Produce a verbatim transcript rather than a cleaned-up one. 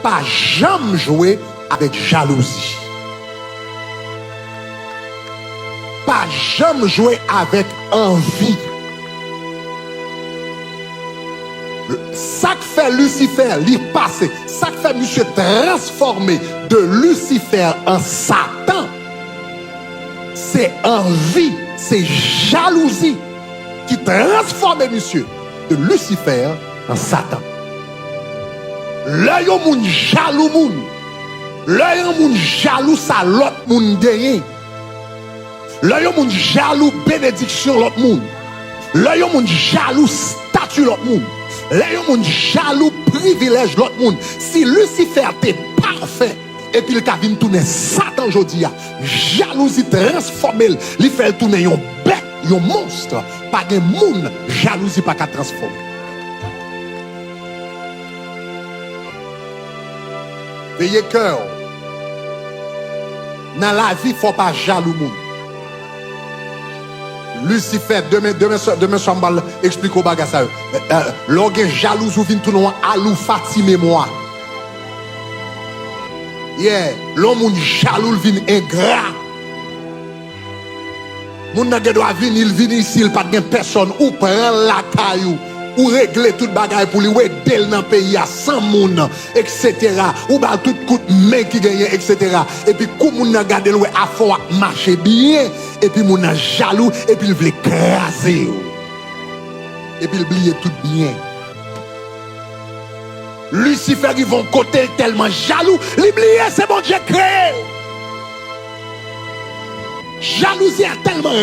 Pa janm jwe avèk jalouzi. Pa janm jwe avèk anvi. Sa k fè Lisifè, li pase, sa k fè misye transfòme de Lisifè an Satan, se anvi, se jalouzi ki transfòme misye de Lisifè an Satan. Lè yon moun jalou moun, lè yon moun jalou sa lòt moun genyen, lè yon moun jalou benediksyon lòt moun, lè yon moun jalou stati lòt moun, lè yon moun jalou privilèj lòt moun, si Lisifè te pafè, epi l ka vin tounen Satan jodi a, jalouzi transfòme l, li fè l tounen yon bèt, yon mons. Pa gen moun jalouzi pa ka transfòme. Veye kè w. Nan lavi, fò w pa jalou moun. Lisifè, demen, demen, swa- demen swa m pral eksplike w bagay sa yo. Eh, eh, lè w gen jalouzi, ou vin tounen yon aloufa ti memwa. Yeah, lè yon moun jalou, l vin engra. Moun nan gen dwa vini, l vin isi, l pa t gen pèsòn, ou pran l lakay ou, ou regle tout bagay pou li, ou ede l nan peyi a san moun, etsetera. Ou ba l tout kout men ki genyen, etsetera. Epi kou moun nan gade l, wè afè w ap mache byen, epi moun nan jalou, epi l vle kraze w. Epi l bliye tout byen. Lisifè rive yon kote, l tèlman jalou, li bliye se Bondye k kreye l. Jalouzi a tèlman